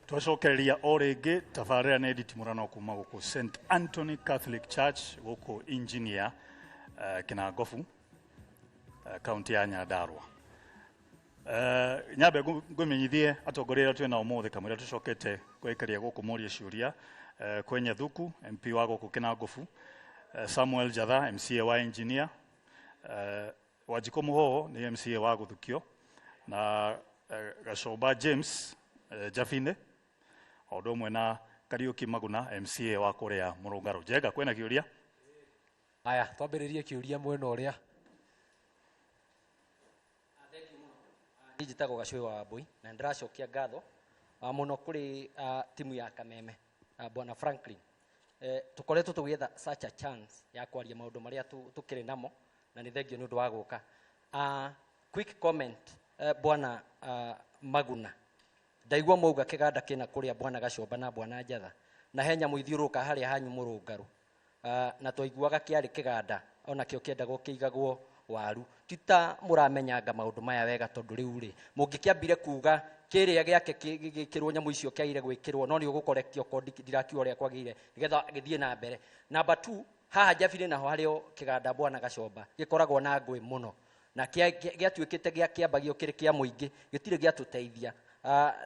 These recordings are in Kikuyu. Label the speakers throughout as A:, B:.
A: Twacokereria o rĩngĩ tabarĩra nĩ nditimũrano kuma gũkũ St Anthony Catholic Church gũkũ Engineer Kinangofu, kaunti ya Nyandarua. Nyambe ngũmenyithie atongoria arĩa twĩna ũmũthĩ kamũira tũcokete kwekeria gũkũ morie ciũria. Kwenye Thuku, MP wa gũkũ Kinangofu, Samuel Jatha, MCA wa Engineer, Wanjikũ Mũhoho nĩ MCA wa Gũthukio, na Gacomba James, Jabine, o ũndũ ũmwe na Kariũki Maguna, MCA wa kũrĩa Mũrũngarũ. Njenga, kwĩna kĩũria?
B: Aya, twambĩrĩrie kĩũria mwena ũrĩa.
C: Niĩ njĩtagwo Gacũĩ wa Wambui na nĩndĩracokia ngatho mũno kũrĩ timu ya Kameme, Bwana Franklin. Tũkoretwo tũgĩetha such a chance ya kwaria maũndũ marĩa tũkĩrĩ namo na nĩ thengio nĩ ũndũ wa gũka. Quick comment, Bwana Maguna. Ndaigua mwauga kĩganda kĩna kũrĩa Bwana Gacomba na Bwana Njatha na he nyamũ ithiũrũrũka harĩa hanyu mũrũngarũ. Na twaiguaga kĩarĩ kĩganda onakĩo kĩendagwo kĩigagwo waru. Ti ta mũramenyanga maũndũ maya wega tondũ rĩu rĩ mũngĩkĩambire kuga kĩrĩa gĩake gĩkĩrwo nyamũ icio kĩagĩrĩire gwĩkĩrwo no nĩ ũgũkorektio okorwo ndirakiuga ũrĩa kwagĩrĩire nĩgetha gĩthiĩ na mbere. Number 2, haha Njabirĩ naho harĩ o kĩganda Bwana Gacomba gĩkoragwo na ngũĩ mũno na gĩatuĩkĩte gĩa kĩambagio kĩrĩ kĩa mũingĩ gĩtirĩ gĩatũteithia.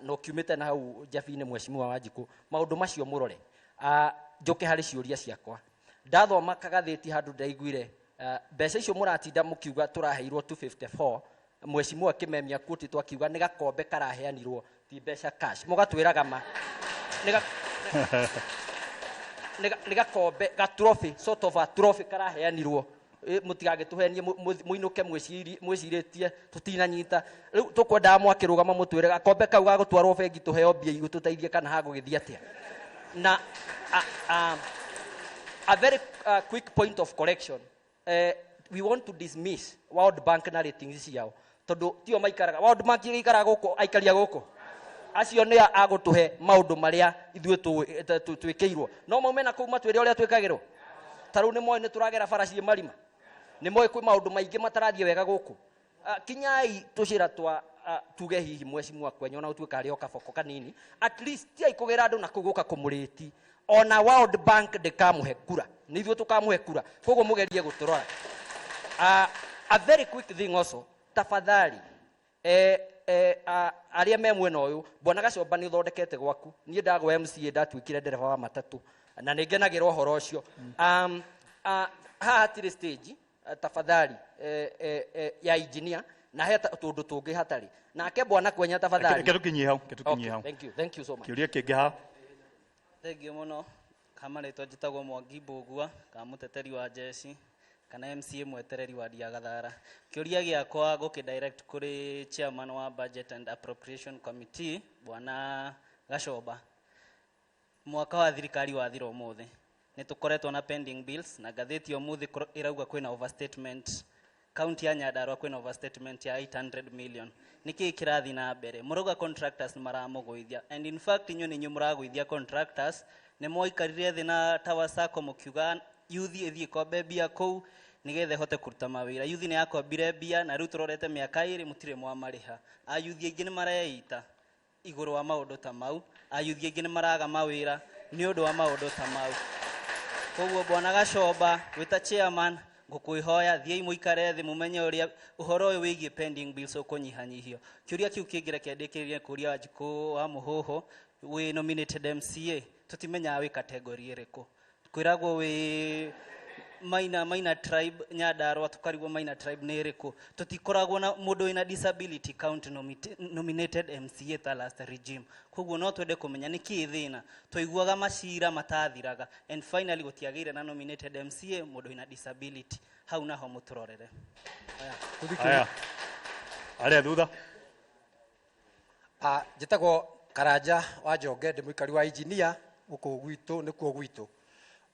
C: Na ũkiumĩte na hau Njabinĩ Mheshimiwa Wanjikũ, maũndũ macio mũrore. Njũke harĩ ciũria ciakwa. Ndathoma kagathĩti handũ ndaiguire mbeca icio mũratinda mũkiuga tũraheirwo 254, Mheshimiwa Kimemia quote twakiuga nĩ gakombe karaheanirwo ti mbeca cash. Mũgatwĩraga ma. Nĩ gakombe, ga trophy, sort of a trophy karaheanirwo. Mũtigagĩtũhenie mũinũke mwĩcirĩtie tũtinanyita. Rĩu tũkwendaga mwakĩrũgama mũtwĩre gakombe kau gagũtwarwo bengi tũheo mbia igũtũteithie kana hagũgĩthiĩ atĩa. Na a very quick point of correction. We want to dismiss World Bank na ratings ciao tondu tio maikaraga. World Bank ĩgĩikaraga gũkũ, aikaria gũkũ acio nĩ agũtũhe maũndũ marĩa ithuĩ twĩkĩirwo, no maume na kũu matwĩre ũrĩa twĩkagĩrwo. Ta rĩu nĩ moĩ nĩ tũragera bara ciĩ marima, nĩ moĩ kwĩ maũndũ maingĩ matarathiĩ wega gũkũ. Kinyai tũcĩra twa tuge hihi Mheshimiwa Kwenye ona ũtuĩka arĩ o kaboko kanini, at least tiai kũgĩra andũ na kũu gũka kũmũrĩti. Ona World Bank ndĩkamũhe kura, nĩ ithuĩ tũkamũhe kura, koguo mũgerie gũtũrora. A very quick thing also, tafadhali, arĩa me mwena ũyũ, Bwana Gacomba nĩ ũthondekete gwaku. Niĩ ndagwa MCA ndatuĩkire ndereba wa matatũ na nĩ ngenagĩra ũhoro ũcio. Haha hatirĩ stage, tafadhali, ya engineer na he tũndũ tũngĩ hatarĩ nake Bwana Kwenya, tafadhali.
A: Reke tũkinyie hau, reke tũkinyie
C: Okay,
A: hau.
C: Thank you, thank you so much.
A: Kĩũria kĩngĩ ha.
D: Thank you mũno. Kama rĩtwa njĩtagwo Mwangi Mbũgua, ka mũteteri wa jeshi kana MCA mwetereri wa Ndiagathara. Kĩũria gĩakwa gũkĩ direct kũrĩ chairman wa Budget and Appropriation Committee, Bwana Gacomba. Mwaka wa thirikari wathira ũmũthĩ, nĩ tũkoretwo na pending bills na ngathĩti ũmũthĩ ĩrauga kwĩna overstatement county ya Nyandarua, kwĩna overstatement ya 800 million. Nĩkĩĩ kĩrathiĩ na mbere? Mũrauga contractors nĩ maramũgũithia, and in fact inyuĩ nĩ inyuĩ mũragũithia contractors. Nĩ mwaikarire thĩ na Tower Sacco mũkiuga youth ĩthiĩ ĩkombe mbia kũu nĩgetha ĩhote kũruta mawĩra. Youth nĩ yakombire mbia na rĩu tũrorete mĩaka 2 mũtirĩ mwamarĩha. Ayuthi aingĩ nĩ mareita igũrũ wa maũndũ ta mau, ayuthi aingĩ nĩ maraga mawĩra nĩ ũndũ wa maũndũ ta mau. Koguo Bwana Gacomba, wĩta chairman, ngũkwĩhoya thiĩi mũikare thĩ mũmenye ũrĩa ũhoro ũyũ wĩgiĩ pending bills ũkũnyihanyihio. Kĩũria kĩu kĩngĩ reke ndĩkĩrĩrie kũria Wanjikũ wa Mũhũhũ, wĩ nominated MCA, tũtimenyaga wĩ category ĩrĩkũ. Kwĩragwo wĩ Maina tribe Nyandarua, tũkarigwo Maina tribe nĩ ĩrĩkũ. Tũtikoragwo na mũndũ wĩna disability county nominated MCA ta last regime, koguo no twende kũmenya nĩ kĩĩ thĩna. Twaiguaga macira matathiraga and finally gũtiagĩire na nominated MCA mũndũ wĩna disability. Hau naho mũtũrorere.
A: Aya, arĩa thutha.
E: Njĩtagwo Karanja wa Njonge, ndĩ mũikari wa engineer gũkũ gwitũ, nĩkuo gwitũ.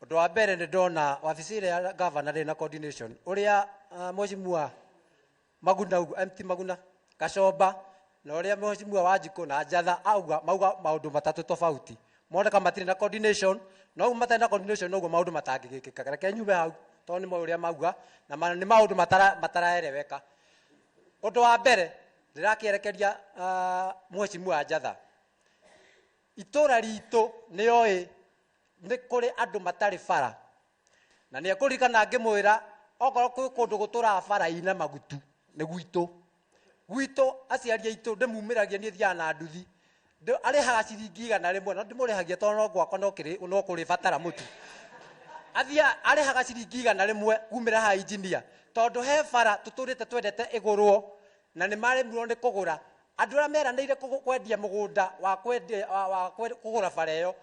E: Ũndũ wa mbere nĩ ndona wabici ĩrĩa ya governor ndĩrĩ na coordination, ũrĩa Mheshimiwa Maguna auga, MT Maguna Gacomba na ũrĩa Mheshimiwa Wanjikũ na Njatha auga, mauga maũndũ matatũ tofauti. Moneka matirĩ na coordination, na ũguo matarĩ na coordination noguo maũndũ matangĩgĩkĩka. Reke nyume hau tondũ nĩ moĩ ũrĩa mauga na nĩ maũndũ mataraereweka. Ũndũ wa mbere ndĩrakĩerekeria Mheshimiwa Njatha. Itũra ritũ nĩoĩ nĩ kũrĩ andũ matarĩ bara, na nĩ ekũririkana ngĩmwĩra okorwo kwĩ kũndũ gũtũraga bara ina magutu nĩ gwitũ. Gwitũ aciari aitũ ndĩmumĩragia, niĩ thiaga na nduthi. Arĩhaga ciringi 100, no ndĩmũrĩhagia tondũ no gwakwa no kĩrĩ no kũrĩ batara mũtu. Athia arĩhaga ciringi 100 kumĩra haha engineer, tondũ he bara tũtũrĩte twendete ĩgũrwo na nĩ maremirwo nĩ kũgũra. Andũ arĩa meranĩire kwendia mũgũnda wa kwendia, wa kũgũra bara ĩyo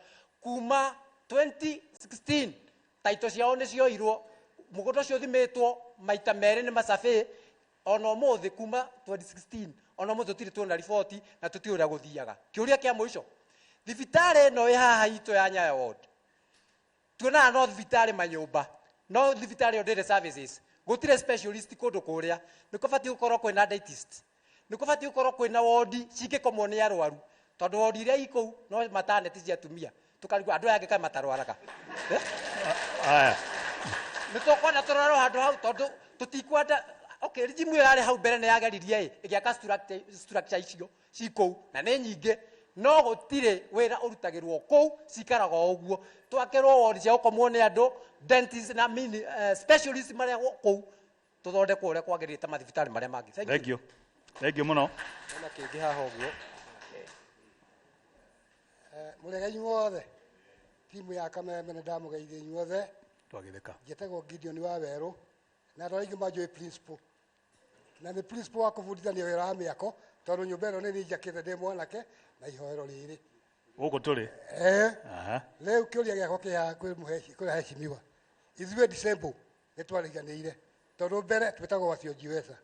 E: kuma 2016, taito ciao nĩ cioirwo. Mũgũnda ũcio ũthimĩtwo maita merĩ nĩ macabĩ ona ũmũthĩ kuma 2016, ona ũmũthĩ tũtirĩ tuona riboti na tũtiũĩ ũrĩa gũthiaga. Kĩũria kĩa mũico, thibitarĩ ĩno ĩ haha itũ ya Nyayo Ward, tuonaga no thibitarĩ manyũmba, no thibitarĩ ĩyo ndĩrĩ services, gũtirĩ specialist kũndũ kũrĩa. Nĩ kũbatiĩ gũkorwo kwĩna dentist, nĩ kũbatiĩ gũkorwo kwĩna wondi cingĩkomwo nĩ arwaru, tondũ wondi iria i kũu no maternity cia atumia, tũkarigwo andũ aya angĩ kaĩ matarwaraga. Eh?
A: Aya.
E: Nĩ tũkwenda tũrorerwo handũ hau, tondũ tũtikwenda. Okay, regime ĩyo yarĩ hau mbere nĩ yageririe ĩ ĩgĩaka structure icio ci kũu na nĩ nyingĩ, no gũtirĩ wĩra ũrutagĩrwo kũu, cikaraga o ũguo. Twakĩrwo wodi cia gũkomwo nĩ andũ, dentist na mini, specialist marĩa kũu, tũthondekwo ũrĩa kwagĩrĩire ta mathibitarĩ marĩa mangĩ. Thank you.
A: Thank you. Thank you mũno.
B: Hena kĩngĩ haha ũguo.
F: Mũrega inyuothe, timu ya Kameme, nĩ ndamũgeithia inyuothe.
A: Twagĩtheka.
F: Njĩtagwo Gideon wa Werũ, na andũ aingĩ manjũĩ principal, na nĩ principal wa kũbundithania wĩra wa mĩako, tondũ nyũmba ĩno nĩ niĩ njakĩte ndĩ mwanake na ihoero rĩrĩ.
A: Gũkũ tũrĩ.
F: Aha. Rĩu kĩũria gĩakwa kĩ haha kwĩ kwĩ aheshimiwa, ithuĩ December nĩ twariganĩire, tondũ mbere twĩtagwo wasiojiweza,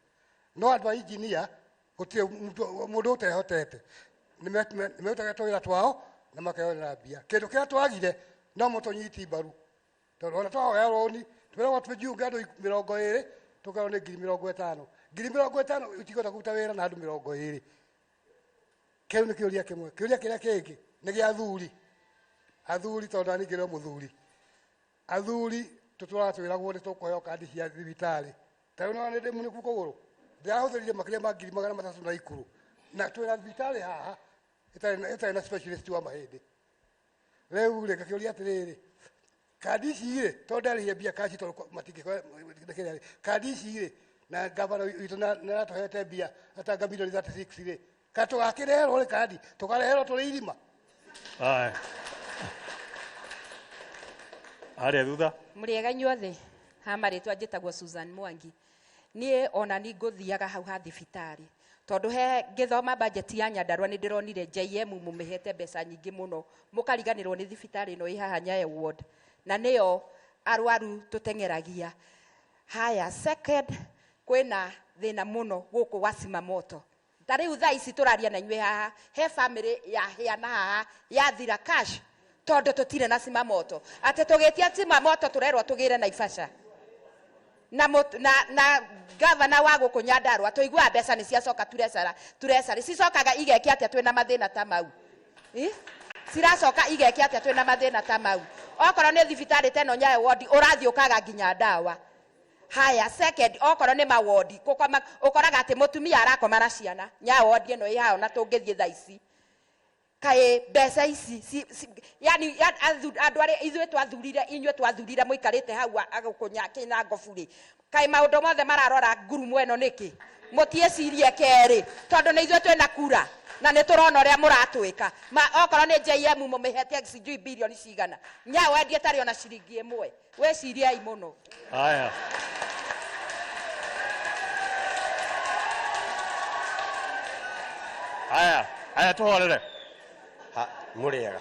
F: no andũ a engineer gũtirĩ mũndũ ũtehotete, nĩ merutaga tũwĩra twao na makeyonera mbia. Kĩndũ kĩrĩa twagire no mũtũnyiti mbaru, tondũ ona twahoya rũni twĩragwo twĩjiunge andũ 20, tũkerwo nĩ 50,000. 50,000 itingĩhota kũruta wĩra na andũ 20. Kĩu nĩ kĩũria kĩmwe. Kĩũria kĩrĩa kĩngĩ nĩ gĩa athuri, athuri, tondũ nani ngĩrĩ o mũthuri. Athuri tũtũraga twĩragwo nĩ tũkũheo kandi cia thibitarĩ. Ta rĩu nĩ ndĩ mũnĩku kũgũrũ, ndĩrahũthĩrire makĩria ma 300,000 na ikũrũ, na twĩna thibitarĩ haha ĩtarĩ na specialist wa mahĩndĩ. Rĩu rĩ, ngakĩũria atĩrĩrĩ, kandi ici rĩ, tondũ ndarĩhire mbia kaci, tondũ matingĩkĩrĩa rĩ, kandi ici rĩ, na gavana witũ nĩ aratũhete mbia atanga milioni 36 rĩ, ka tũgakĩreherwo rĩ kandi? Tũkareherwo tũrĩ irima?
A: Aya. Harĩa thutha.
G: Mũrĩega inyuothe. Ha marĩtwa njĩtagwo Susan Mwangi. Niĩ ona ni ngũthiaga hau ha thibitarĩ, tondũ he ngĩthoma budget ya Nyandarua nĩ ndĩronire JM mũmĩhete mbeca nyingĩ mũno, mũkariganĩrwo nĩ thibitarĩ ĩno ĩ haha Nyayo Ward, na nĩyo arwaru tũteng'eragia. Haya, second, kwĩna thĩna mũno gũkũ wa Simamoto. Ta rĩu thaa ici tũraria na inyuĩ haha, he family yahĩana haha yathira cash, tondũ tũtirĩ na Simamoto. Atĩ tũgĩtia Simamoto tũrerwo tũgĩre Naivasha. Na gavana wa gũkũ Nyandarua tũiguaga mbeca nĩ ciacoka turecara turecarĩ, cicokaga igeke atĩa twĩna mathĩna ta mau? Ĩ? Ciracoka igeke atĩa twĩna mathĩna ta mau? Okorwo nĩ thibitarĩ ta ĩno Nyayo Ward, ũrathiĩ ũkaga nginya ndawa. Haya, second, okorwo nĩ mawodi, gũkoma, ũkoraga atĩ mũtumia arakoma na ciana. Nyayo Ward ĩno ĩ haha ona tũngĩthiĩ thaa ici, kaĩ mbeca ici yani andũ arĩa ithuĩ twathurire, inyuĩ twathurire mũikarĩte hau gũkũ Kĩnangobu rĩ, kaĩ maũndũ mothe mararora ngurumo ĩno nĩkĩ? Mũtiĩcirie kerĩ, tondũ nĩ ithuĩ twĩna kura na nĩ tũrona ũrĩa mũratwĩka. Okorwo nĩ JM mũmĩhete sijui bilioni cigana, Nyayo Ward ĩtarĩ ona ciringi ĩmwe. Wĩciriei mũno.
A: Haya. Haya, haya tuhorere.
H: Ha, mũrĩega.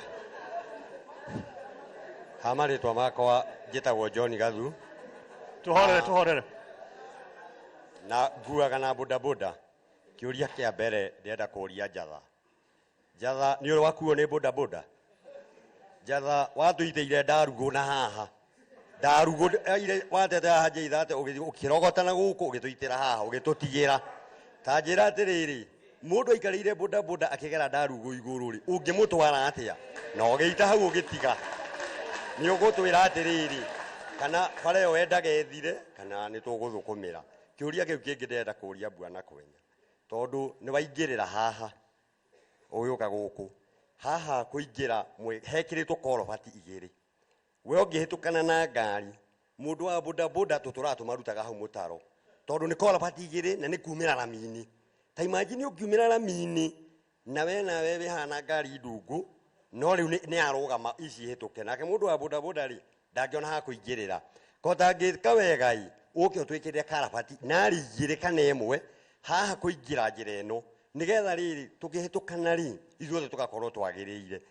H: Ha marĩtwa makwa njĩtagwo John Gathu.
A: Tuhorere, tuhorere.
H: Na nguaga na bodaboda. Kĩũria kĩa mbere ndĩrenda kũria Njatha. Njatha, nĩ ũrĩ wakuo nĩ bodaboda? Njatha, watũitĩire ndarugũ na haha. Ndarugũ aire watete haha njeitha atĩ ũgĩthiĩ ũkĩrogota na gũkũ ũgĩtũitĩra haha ũgĩtũtigĩra. Ta njĩra atĩrĩrĩ, mũndũ aikarĩire bodaboda akĩgera ndarugũ igũrũ rĩ, ũngĩmũtwara atĩa? Na ũgĩita hau ũgĩtiga. Nĩ ũgũtwĩra atĩrĩrĩ, kana bara ĩyo wendaga ĩthire kana nĩ tũgũthũkũmĩra. Kĩũria kĩu kĩngĩ ndĩrenda kũria Bwana Kwenya, tondũ nĩ waingĩrĩra haha ũgĩũka gũkũ. Haha kũingĩra hekĩrĩtwo korobati igĩrĩ. We ũngĩhĩtũkana na ngari, mũndũ wa bodaboda tũtũraga tũmarutaga hau mũtaro, tondũ nĩ korobati igĩrĩ na nĩ kumĩra ramini. Ta imagine ũngiumĩra ramini na we nawe wĩ haha na ngari ndungu, no rĩu nĩ yarũgama ici ihĩtũke. Nake mũndũ wa bodaboda rĩ, ndangĩona ha kũingĩrĩra. Ko tangĩka wega ĩ, ũke ũtwĩkĩrĩre karabati narĩ igĩrĩ kana ĩmwe haha kũingĩra njĩra ĩno, nĩgetha rĩrĩ tũkĩhĩtũkana rĩ, ithuothe tũgakorwo twagĩrĩire.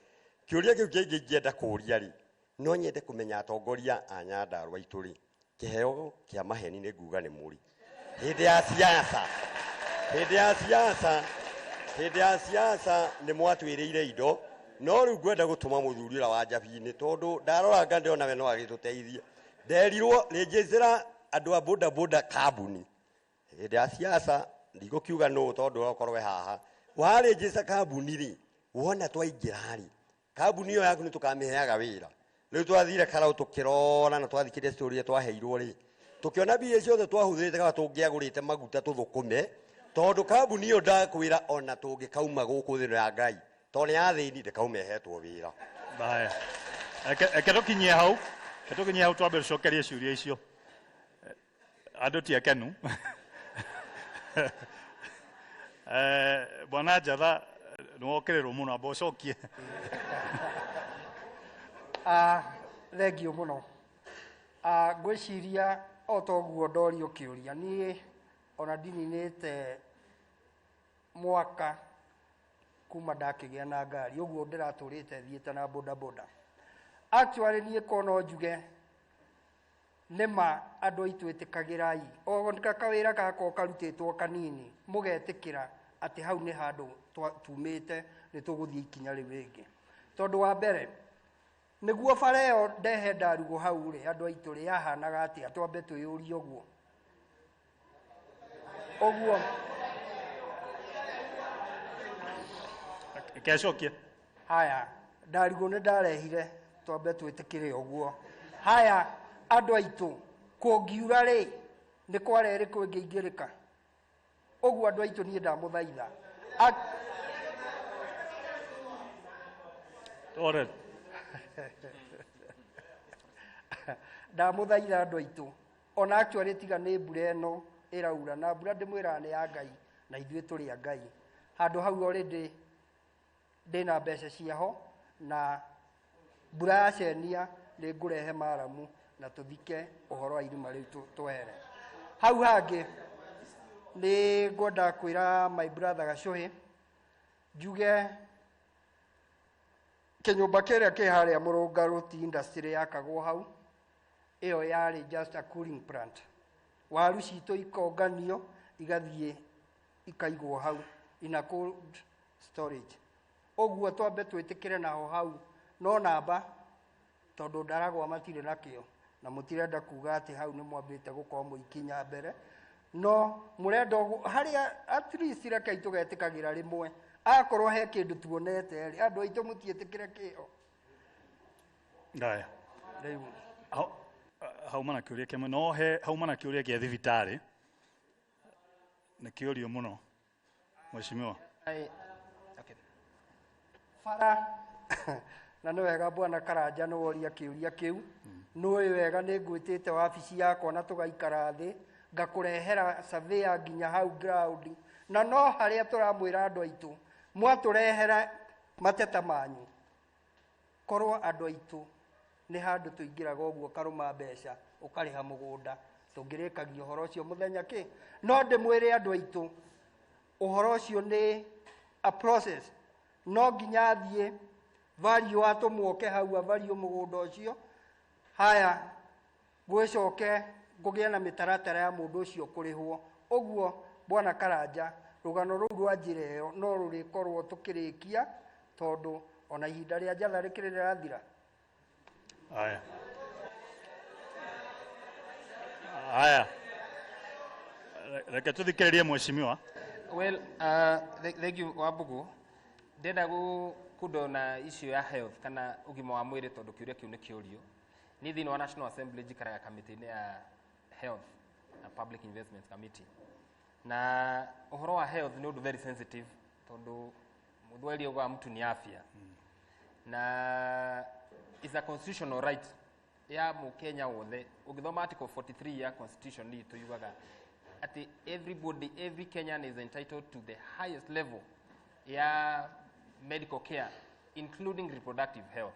H: Kĩũria kĩu kĩngĩ ingĩenda kũũria rĩ, no nyende kũmenya atongoria a Nyandarua aitũ rĩ, kĩheo kĩa maheni nĩ nguga nĩ mũri. Hĩndĩ ya siasa, hĩndĩ ya siasa, hĩndĩ ya siasa nĩ mwatwĩrĩire indo, no rĩu ngwenda gũtũma mũthuri ũrĩa wa Njabini, tondũ ndaroranga ndĩrona we no agĩtũteithie. Nderirwo rĩnjĩcĩra andũ a boda boda kambuni. Hĩndĩ ya siasa ndigũkiuga nũ tondũ okorwo we haha. Warĩnjĩca kambuni rĩ, wona twaingĩra rĩ, kambuni ĩyo yaku nĩ tũkamĩheaga wĩra. Rĩu twathire Karau tũkĩrora na twathikĩrĩria story ĩrĩa twaheirwo rĩ, tũkĩona mbia ciothe twahũthĩrĩte kaba tũngĩagũrĩte maguta tũthũkũme, tondũ kambuni ĩyo ndakwĩra ona tũngĩkauma gũkũ thĩ ĩno ya Ngai, tondũ nĩ ya thĩni ndĩkauma ĩhetwo wĩra.
A: Haya. Reke tũkinyie hau. Reke tũkinyie hau twambe tũcokerie ciũria icio. Andũ ti akenu. Bwana Njatha, nĩ wokĩrĩrwo mũno, amba ũcokie.
I: Thengiũ mũno. Ngwĩciria o ta ũguo ndorio kĩũria, niĩ ona ndininĩte mwaka kuma ndakĩgĩa na ngari, ũguo ndĩratũrĩte thiĩte na boda boda. Actually niĩ ko no njuge nĩma andũ aitũ ĩtĩkagĩrai, o kawĩra gakwa karutĩtwo kanini, mũgetĩkĩra atĩ hau nĩ handũ tumĩte, nĩ tũgũthiĩ ikinya rĩu rĩngĩ. Tondũ wa mbere, nĩguo bara ĩyo ndehe ndarugũ hau rĩ, andũ aitũ rĩ, yahanaga atĩa? Twambe twĩyũrie ũguo. Ũguo.
A: Kecokie.
I: Haya, ndarugũ nĩ ndarehire, twambe twĩtĩkĩre ũguo. Haya, andũ aitũ, kũngiura rĩ, nĩ kwara ĩrĩkũ ĩngĩingĩrĩka? Ũguo andũ aitũ niĩ ndamũthaitha.
A: Ore.
I: Ndamũthaitha andũ aitũ. Ona actually tiga nĩ mbura ĩno ĩraura, na mbura ndĩmwĩraga nĩ ya Ngai, na ithuĩ tũrĩ a Ngai. Handũ hau already ndĩna mbeca ciaho, na mbura yacenia nĩ ngũrehe maramu na tũthike ũhoro wa irima rĩu twehere. Hau hangĩ nĩ ngwenda kwĩra my brother Gacũhĩ njuge kĩnyũmba kĩrĩa kĩ harĩa Mũrũngarũ ti industry yakagwo hau, ĩyo yarĩ just a cooling plant. Waru citũ ikonganio igathiĩ ikaigwo hau in a cold storage. Ũguo twambe twĩtĩkĩre naho hau no namba, tondũ ndaragwa matirĩ nakĩo, na mũtirenda kuga atĩ hau nĩ mwambĩte gũkorwo mũikinya mbere, no mũrenda ũguo harĩa at least rekei tũgetĩkagĩra rĩmwe, akorwo he kĩndũ tuonete rĩ, andũ aitũ mũtiĩtĩkĩre kĩo.
A: Ngaya.
I: Rĩu.
A: Hauma na kĩũria kĩmwe, no he hauma na kĩũria kĩa thibitarĩ. Nĩ kĩũrio mũno. Mheshimiwa.
C: Okay.
I: Bara. Na nĩ wega bwana Karanja nĩ woria kĩũria kĩu. Nĩũĩ wega nĩ ngwĩtĩte wabici yakwa na tũgaikara thĩ, ngakũrehera surveyor nginya hau ground. Na no harĩa tũramwĩra andũ aitũ, mwatũrehera mateta manyu. Korwo andũ aitũ nĩ handũ tũingĩraga ũguo karũma mbeca ũkarĩha mũgũnda, tũngĩrĩkagia ũhoro ũcio mũthenya kĩ. No ndĩmwĩre andũ aitũ, ũhoro ũcio nĩ a process. No nginya athiĩ value atũmwoke hau avalue mũgũnda ũcio. Haya, gwĩcoke kũgĩe na mĩtaratara ya mũndũ ũcio kũrĩhwo. Ũguo bwana Karanja, rũgano rũu rwa njĩra ĩyo no rũrĩkorwo tũkĩrĩkia, tondũ ona ihinda rĩa njatha rĩkĩrĩ rĩrathira.
A: Haya. Haya. Reke tũthikĩrĩrie mheshimiwa.
J: Well, thank you Wambugu. Ndĩrenda kundona issue ya health kana ũgima wa mwĩrĩ tondũ kĩũria kĩu nĩ kĩũrio. Niĩ thĩinĩ wa National Assembly njikaraga kamĩtĩ-inĩ ya Health na Public Investment Committee. Na ũhoro wa health nĩ ũndũ very sensitive tondũ Mũthweri wa mtu ni afya na is a constitutional right ya mũkenya wothe. Ũngĩthoma article 43 ya constitution itũ yugaga atĩ everybody, every Kenyan is entitled to the highest level ya medical care, including reproductive health.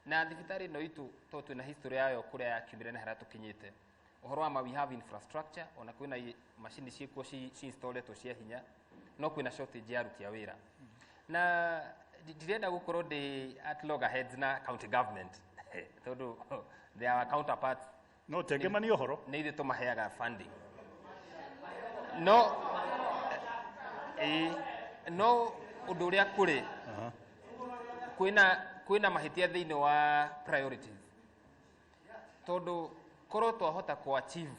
J: Na thibitarĩ ĩno itũ, to twĩna history yayo kũrĩa yakiumire na harĩa tũkinyĩte, ũhoro wa ma, we have infrastructure, ona kwĩna macini ciĩkuo ci installetwo cia hinya, no kwĩna shortage ya aruti a wĩra. Na ndirenda gũkorwo ndĩ at loggerheads na county government, tondũ they are our counterparts.
A: No tengemanie ũhoro.
J: Nĩ ithuĩ tũmaheaga funding, no ĩĩ, no ũndũ ũrĩa kũrĩ, kwĩna mahĩtia thĩinĩ wa priorities, tondũ korwo twahota ku achieve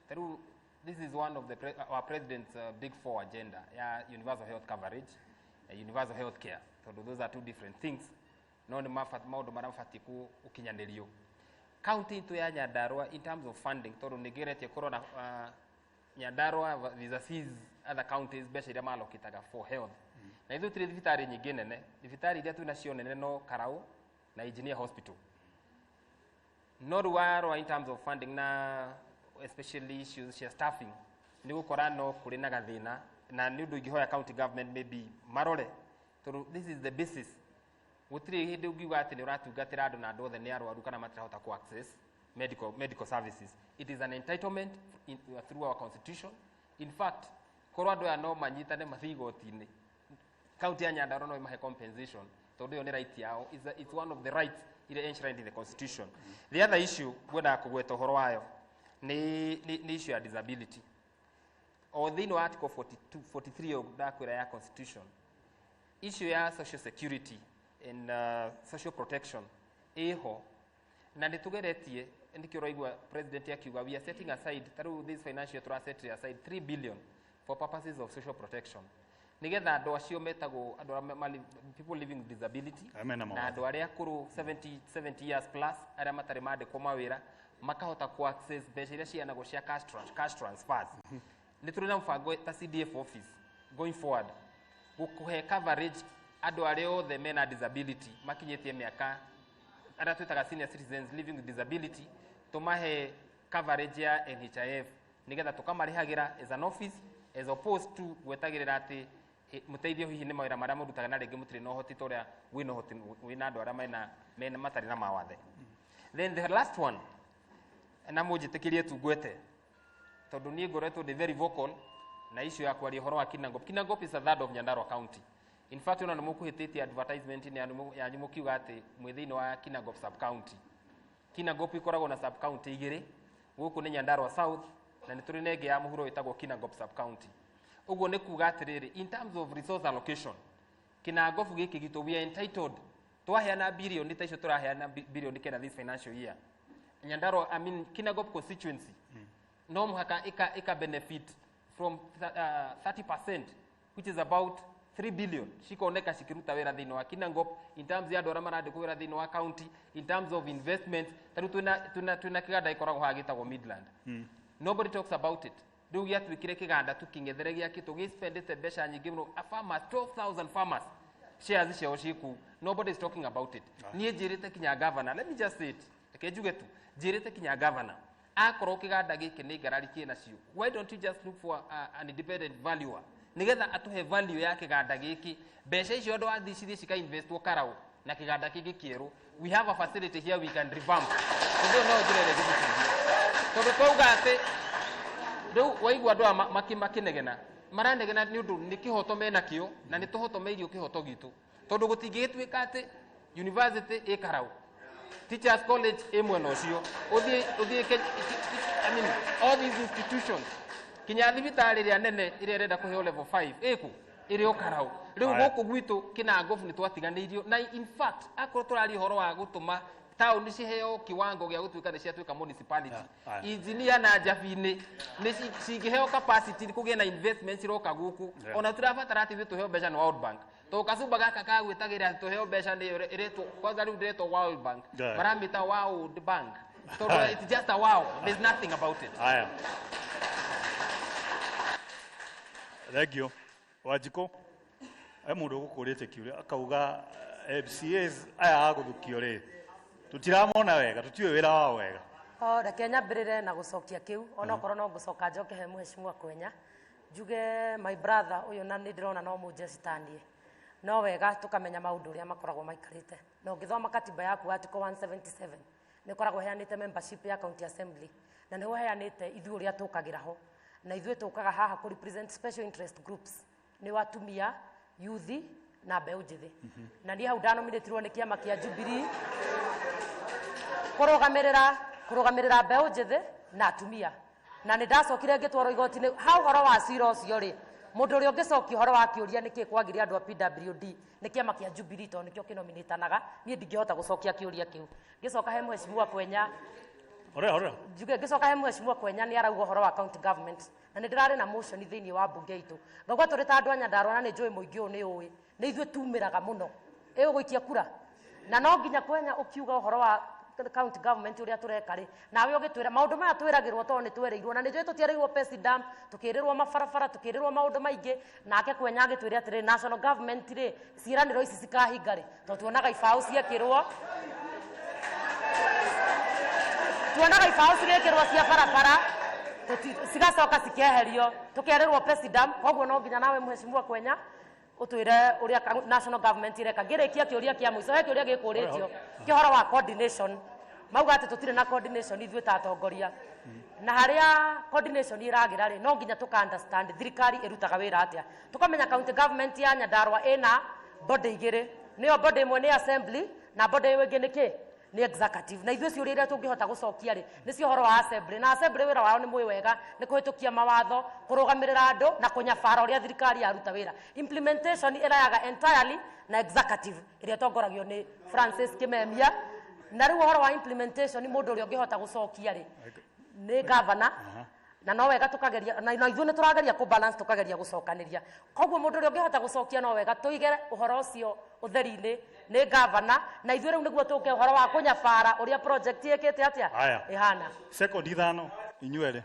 J: tarĩu, this is one of our president's big four agenda ya universal health coverage, universal health care, tondũ those are two different things, no nĩ maũndũ marĩa mabatiĩ gũkinyanĩrio. County itũ ya Nyandarua, in terms of funding, tondũ nĩ ngeretie kũrora Nyandarua vis-a-vis other counties, mbeca iria malokitaga for health, na ithuĩ tũrĩ thibitarĩ nyingĩ nene. Thibitarĩ iria twĩ nacio nene no Karau na Engineer Hospital. No rĩu warora in terms of funding na especially issues cia staffing, nĩ gũkora no kũrĩ na gathĩna, na nĩ ũndũ ingĩhoya county government maybe marore, tondũ this is the basis. Gũtirĩ hĩndĩ ũngiuga atĩ nĩ ũratungatĩra andũ na andũ othe nĩ arwaru kana matirahota ku access medical services. It is an entitlement through our constitution. In fact, korwo andũ aya no manyitane mathiĩ igoti-inĩ, county ya Nyandarua no ĩmahe compensation, tondũ ĩyo nĩ right yao. It's one of the rights iria enshrined in the constitution. The other issue ngwendaga kũgweta ũhoro wayo nĩ issue ya disability. O thĩinĩ wa article 42 43 ĩyo ndakwĩra ya constitution, issue ya social security and social protection ĩho, na nĩ tũgeretie. Nĩkĩo ũraigua president akiuga we are setting aside, ta rĩu this financial year tũraset aside 3 billion for purposes of social protection, nigetha andũ acio metagwo andũ arĩa people living with disability
A: Arĩa mena
J: na
A: mawathe.
J: Andũ arĩa akũrũ 70 years plus, arĩa matarĩ mandĩkwo mawĩra, makahota ku access mbeca iria ciheanagwo cia cash transfers. Nĩ tũrĩ na mũbango ta CDF office going forward gũkũhe coverage andũ arĩa othe mena disability makinyĩtie mĩaka, arĩa twĩtaga senior citizens living with disability, tũmahe coverage ya NHIF, nigetha tũkamarĩhagĩra as an office, as opposed to gwetagĩrĩra atĩ mũteithio hihi nĩ mawĩra marĩa mũrutaga, na rĩngĩ mũtirĩ na ũhoti ta ũrĩa wĩna ũhoti wĩna andũ arĩa mena matarĩ na mawathe. Then the last one, na mũnjĩtĩkĩrie tu ngwete, tondũ niĩ ngoretwo ndĩ very vocal na issue ya kwaria ũhoro wa Kinangop. Kinangop is a third of Nyandarua County. In fact, ona nĩ mũkũhĩtĩtie advertisement-inĩ yanyu mũkiuga atĩ mwĩ thĩinĩ wa Kinangop sub county. Kinangop ikoragwo na sub county igĩrĩ. Gũkũ nĩ Nyandarua South, na nĩ tũrĩ na ĩngĩ ya mũhuro ĩtagwo Kinangop sub county. Ũguo nĩ kuga atĩrĩrĩ, in terms of resource allocation, Kinangop gĩkĩ gitũ, we are entitled. Twaheana birioni ta icio tũraheana, 9 birioni this financial year, Nyandarua, I mean Kinangop constituency no mũhaka ika benefit from 30%, which is about 3 billion, cikoneka cikiruta wĩra thĩinĩ wa Kinangop in terms ya andũ arĩa marandĩkwo wĩra thĩinĩ wa county, in terms of investment. Ta rĩu twĩna kĩganda gĩkoragwo haha gĩtagwo Midland. Nobody talks about it. Rĩu gĩatuĩkire kĩganda tu kĩng'ethere gĩakĩtwo gĩspendete mbeca nyingĩ mũno. A farmers, 12,000 farmers shares ciao ciĩ kũu. Nobody is talking about it. Niĩ njĩrĩte kinya governor, let me just say it, reke njuge tu, njĩrĩte kinya governor, akorwo kĩganda gĩkĩ nĩ ngarari kĩ nacio, why don't you just look for an independent valuer, nigetha atũhe value ya kĩganda gĩkĩ, mbeca icio andũ athi cithiĩ cikainvestwo Karau na kĩganda kĩngĩ kĩerũ. We have a facility here we can revamp. Ũndũ ũyũ no njĩra ĩrĩa ĩngĩtũteithia, tondũ twauga atĩ rĩu waigua andũ aya makĩnegena, maranegena nĩ ũndũ nĩ kĩhoto menakĩo, na nĩ tũhotomeirio kĩhoto gitũ, tondũ gũtingĩgĩtuĩka atĩ university ĩ Karau, teachers college ĩ mwena ũcio, ũthiĩ I mean, all these institutions, kinya thibitarĩ ĩrĩa nene ĩrĩa ĩrenda kũheo level 5 ĩkũ ĩrĩ o Karau. Rĩu
A: Aya.
J: gũkũ gwitũ Kinangop nĩ twatiganĩirio. Na in fact, akorwo tũraria ũhoro wa gũtũma taũni ciheo kiwango gĩa gũtuĩka nĩ ciatuĩka municipality,
A: Aya.
J: Engineer na Njabinĩ nĩ cingĩheo capacity kũgĩe na investment ciroka gũkũ. Ona tũrabatara atĩ ithuĩ tũheo mbeca nĩ World Bank, to kacumba gaka ka gwĩtagĩra atĩ tũheo mbeca nĩ ĩretwo kwanza rĩu ndĩretwo World Bank. Maramĩta World Bank tondũ it's just a wow, there's nothing about it.
A: Haya, thank you, Wanjikũ. He mũndũ ũgũkũrĩte kĩũria akauga MCAs aya a gũthukio rĩ, tũtiramona wega, tũtiũĩ wĩra wao wega.
K: O, reke nyambĩrĩre na gũcokia kĩu, onokorwo no ngũcoka njoke he mheshimiwa Kwenya, njuge my brother ũyũ, na nĩ ndĩrona no mũnjeci taniĩ, no wega tũkamenya maũndũ ũrĩa makoragwo maikarĩte. Na ũngĩthoma katiba yaku, article 177, nĩ ũkoragwo ũheanĩte membership ya county assembly, na nĩho ũheanĩte ithuĩ ũrĩa tũkagĩra ho, na ithuĩ tũkaga haha kũ represent special interest groups, nĩ atumia, youth na mbeũ njĩthĩ. Na niĩ hau ndanominĩtirwo nĩ kĩama kĩa Jubilee kũrũgamĩrĩra mbeũ njĩthĩ na atumia, na nĩ ndacokire ngĩtwarwo igoti-inĩ ha ũhoro wa cira ũcio rĩ. Mũndũ ũrĩa ũngĩcokia ũhoro wa kĩũria nĩkĩ kwagire andũ a PWD nĩ kĩama kĩa Jubilee, tondũ nĩkĩo kĩnominĩtanaga. Niĩ ndingĩhota gũcokia kĩũria kĩu. Ngĩcoka he mheshimiwa Kwenya,
A: Horera, horera.
K: Njuge ngĩcoka he mheshimiwa Kwenya, nĩ arauga ũhoro wa county government, na nĩ ndĩrarĩ na motion thĩinĩ wa mbunge itũ, ngauga tũrĩ ta andũ a Nyandarua, na nĩ njũĩ mũingĩ ũyũ nĩ ũĩ nĩ ithuĩ tumĩraga mũno ĩ ũgũikia kura, na no nginya Kwenya ũkiuga ũhoro wa county government ũrĩa tũreka rĩ, nawe ũgĩtwĩra maũndũ maya twĩragĩrwo, tondũ nĩ twerĩirwo, na nĩ njũĩ tũtierĩirwo Pesidam, tũkĩrĩrwo mabarabara, tũkĩrĩrwo maũndũ maingĩ. Nake Kwenya agĩtwĩra atĩrĩ, national government rĩ, ciĩranĩro ici cikahinga rĩ? Tondũ tuonaga ibaũ ciekĩrwo, tuonaga ibaũ cigĩkĩrwo cia barabara, cigacoka cikeherio, tũkerĩrwo Pesidam. Koguo no nginya nawe mheshimiwa Kwenya ũtwĩre ũrĩa national government ĩreka. Ngĩrĩkia, kĩũria kĩa mũico, he kĩũria gĩkũrĩtio kĩa ũhoro wa coordination, mauga atĩ tũtirĩ na coordination ithuĩ ta atongoria, na harĩa coordination ĩragĩra rĩ, no nginya tũka understand thirikari ĩrutaga wĩra atĩa, tũkamenya county government ya Nyandarua ĩna body igĩrĩ, nĩyo body ĩmwe nĩ assembly na body ĩyo ĩngĩ nĩ kĩ? Nĩ executive. Na ithuĩ ciũria iria tũngĩhota gũcokia rĩ, nĩ cia ũhoro wa assembly, na assembly wĩra wao nĩ mũĩ wega nĩ kũhĩtũkia mawatho, kũrũgamĩrĩra andũ na kũnyabara ũrĩa thirikari yaruta wĩra. Implementation ĩrayaga entirely na executive ĩrĩa ĩtongoragio nĩ Francis Kimemia. Na rĩu ũhoro wa implementation, mũndũ ũrĩa ũngĩhota gũcokia rĩ, nĩ governor, na no wega tukageria, na ithuĩ nĩ tũrageria kũ balance, tukageria gũcokanĩria. Koguo mũndũ ũrĩa ũngĩhota gũcokia, no wega tũige ũhoro ũcio ũtheri-inĩ, nĩ governor, na ithuĩ rĩu nĩguo tũke ũhoro wa kũnyabara ũrĩa project ĩkĩte atĩa.
A: Haya.
K: Ĩhana.
A: Sekondi 5 inyuerĩ,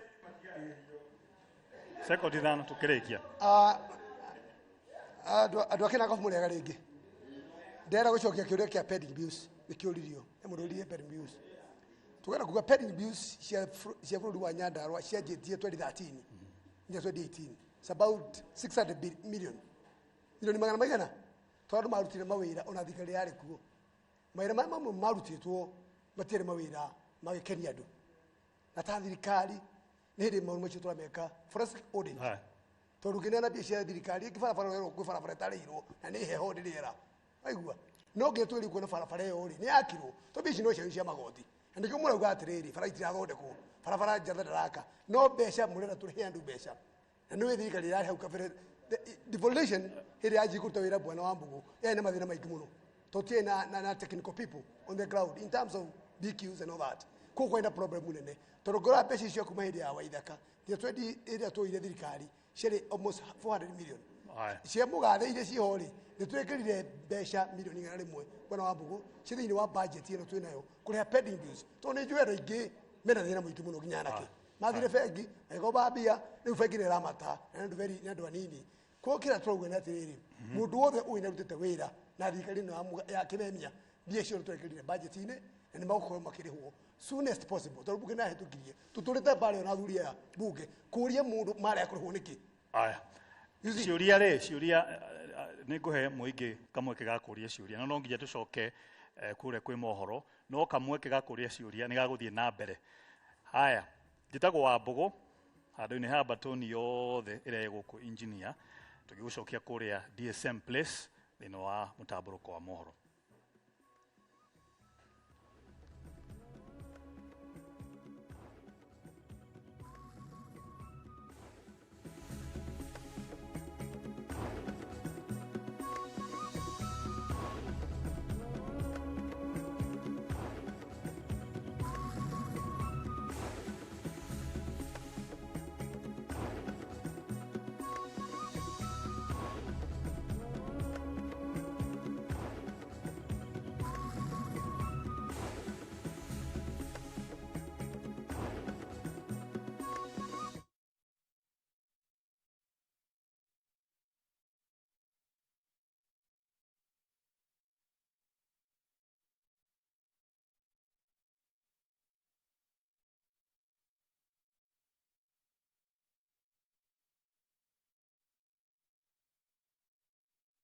A: sekondi 5 tukĩrĩkia.
F: Ah, andũ a Kĩnangobu, mũrĩega rĩngĩ. Ndĩrenda gũcokia kĩũria kĩa pending bills. Nĩ kĩũririo nĩ mũndũ ũririe pending bills. Tũgenda kuga pending bills cia bũrũri wa Nyandarua cianjĩtie 2013 nginya 2018. It's about 600 million, milioni magana maigana, tondũ andũ marutire mawĩra ona thirikari yarĩ kuo. Mawĩra marĩa mamwe marutĩtwo matiarĩ mawĩra magĩkenia andũ, na ta thirikari nĩ hĩndĩ maũndũ macio tũrameka forensic audit.
A: Haya.
F: Tondũ ũngĩneana mbia cia thirikari ĩngĩ, barabara ĩrerwo kwĩ barabara ĩtarĩirwo na nĩ heho ndĩ rĩera waigua, no nginya twĩrĩ kuona barabara ĩyo rĩ nĩ yakirwo, tondũ mbia ici no cianyu cia magoti. Na nĩkĩo mũrauga atĩrĩrĩ, bara itirathondekwo, barabara njatha ndaraka, no mbeca mũrenda tũrĩhe andũ mbeca. Na nĩ thirikari ĩrarĩ hau kabere, devolution hĩndĩ yanjia kũruta wĩra, bwana wa Mbugu, yarĩ na mathĩna maingĩ mũno, tũtiarĩ na technical people on the ground in terms of BQs and all that. Kũu kwarĩ na problem nene, tondũ ngora mbeca icio kuma hĩndĩ ya Waithaka nginya 20 ĩrĩa tuoire thirikari ciarĩ almost 400 million.
A: Haya.
F: Cia mũgathe iria ciho rĩ, nĩ twĩkĩrire mbeca milioni 100, bwana wa Mbugu, ci thĩinĩ wa budget ĩno twĩ nayo kũrĩha pending bills, tondũ nĩ njũĩ andũ aingĩ mena thĩna mũingĩ mũno, nginya anake mathire bengi magĩkomba mbia, rĩu bengi nĩ ĩramata na nĩ andũ very nĩ andũ anini. Koguo kĩrĩa tũrauga nĩ atĩrĩrĩ, mũndũ wothe ũyũ nĩ arutĩte wĩra na thirikari ĩno ya Kimemia, mbia icio nĩ twekĩrire budget-inĩ na nĩ magũkorwo makĩrĩhwo soonest possible, tondũ bunge nĩ yahĩtũkirie. Tũtũrĩte mbara ĩyo na athuri aya bunge kũria mũndũ marĩa kũrĩhwo nĩkĩ.
A: Aya, ciũria rĩ, ciũria nĩ ngũhe mũingĩ kamweke ga kũria ciũria, no no nginya tũcoke kũrĩa kwĩ mohoro, no kamweke ga kũria ciũria nĩ gagũthiĩ na mbere. Haya, njĩtagwo wa Mbũgũ, handũ-inĩ ha batoni yothe ĩrĩa ĩ gũkũ engineer, tũgĩgũcokia kũrĩa DSM Place thĩinĩ wa mũtambũrũko wa mohoro.